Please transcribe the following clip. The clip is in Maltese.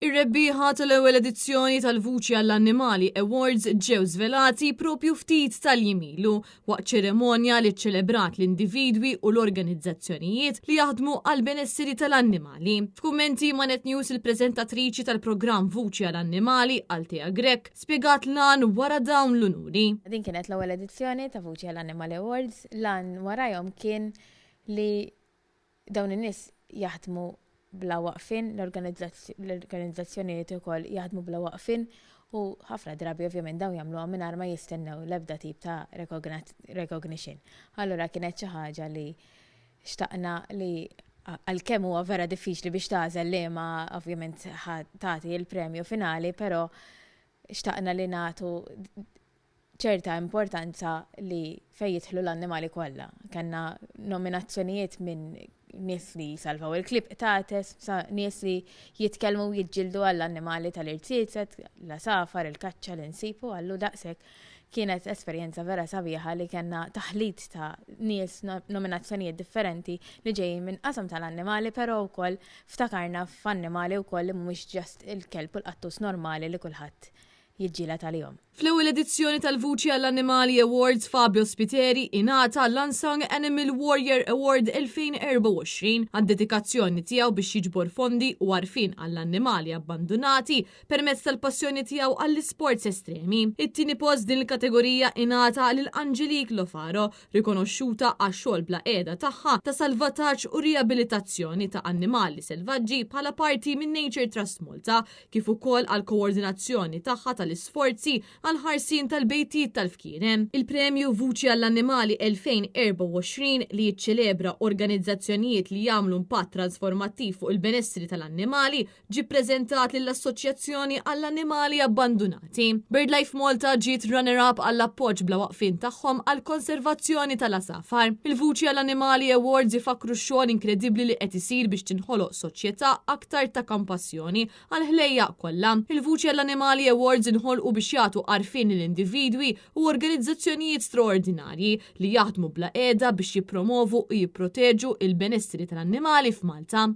Ir-rebbieħa tal-ewwel edizzjoni tal-Vuċi għall-Annimali Awards ġew żvelati propju ftit tal-jiem ilu waqt ċerimonja li ċċelebrat l-individwi u l-organizzazzjonijiet li jaħdmu għall-benesseri tal-annimali. F'kummenti ma' Net News, il-preżentatriċi tal-programm Vuċi għall-Annimali, Althea Grech, spjegat l-għan wara dawn l-unuri. Din kienet l-ewwel edizzjoni ta' Vuċi għall-Annimali Awards. L-għan warajhom kien li dawn in-nies jaħdmu bla waqfien, l-organizzazzjonijiet ukoll jaħdmu bla waqfien u ħafna drabi ovvjament dawn jagħmluha mingħajr ma jistennew l-ebda tip ta' recognition. Allura kienet xi ħaġa li xtaqna li, għalkemm huwa vera diffiċli biex tagħżel li ma ovvjament tagħti l-premju finali, però xtaqna li nagħtu ċerta importanza li fejn jidħlu l-annimali kollha. Kellna nominazzjonijiet minn nies li salvaw il-klieb qtates, sa nies li jitkellmu u jiġġieldu għall-annimali tal-irziezet, l-għasafar, il-kaċċa li nsibu għallu daqshekk. Kienet esperjenza vera sabiħa li kellna taħlit ta' nies, nominazzjonijiet differenti li ġejjin minn qasam tal-annimali, però wkoll ftakarna f'annimali wkoll li mhumiex just il-kelb u l-qattus normali li kulħadd jiġġieled għalihom. Fl-ewwel edizzjoni tal-Vuċi għall-Annimali Awards, Fabio Spiteri ingħata l-Unsung Animal Warrior Award 2024 għad-dedikazzjoni tiegħu biex jiġbor fondi u għarfien għall-annimali abbandunati permezz tal-passjoni tiegħu għall-isports estremi. It-tieni post din il-kategorija ingħata lil Angelique Lofaro, rikonoxxuta għax-xogħol bla qiegħda tagħha ta' salvataġġ u riabilitazzjoni ta' annimali selvaġġi bħala parti minn Nature Trust Malta, kif ukoll għall-koordinazzjoni tagħha tal-isforzi għall-ħarsien tal-bejtiet tal-fkieren. Il-Premju Vuċi għall-Annimali 2024, li jiċċelebra organizzazzjonijiet li jagħmlu impatt transformattiv fuq il-benessri tal-annimali, ġie ppreżentat lill-Assoċjazzjoni għall-Annimali Abbandunati. BirdLife Malta ġiet runner-up għall-appoġġ bla waqfien tagħhom għall-konservazzjoni tal-għasafar. Il-Vuċi għall-Annimali Awards ifakkru x-xogħol inkredibbli li qed isir biex tinħoloq soċjetà aktar ta' kampassjoni għall-ħlejjaq kollha. Il-Vuċi għall-Annimali Awards inħolqu biex jagħtu għarfien lil individwi u organizzazzjonijiet straordinarji li jaħdmu bla qiegħda biex jippromovu u jipproteġu l-benessri tal-annimali f'Malta.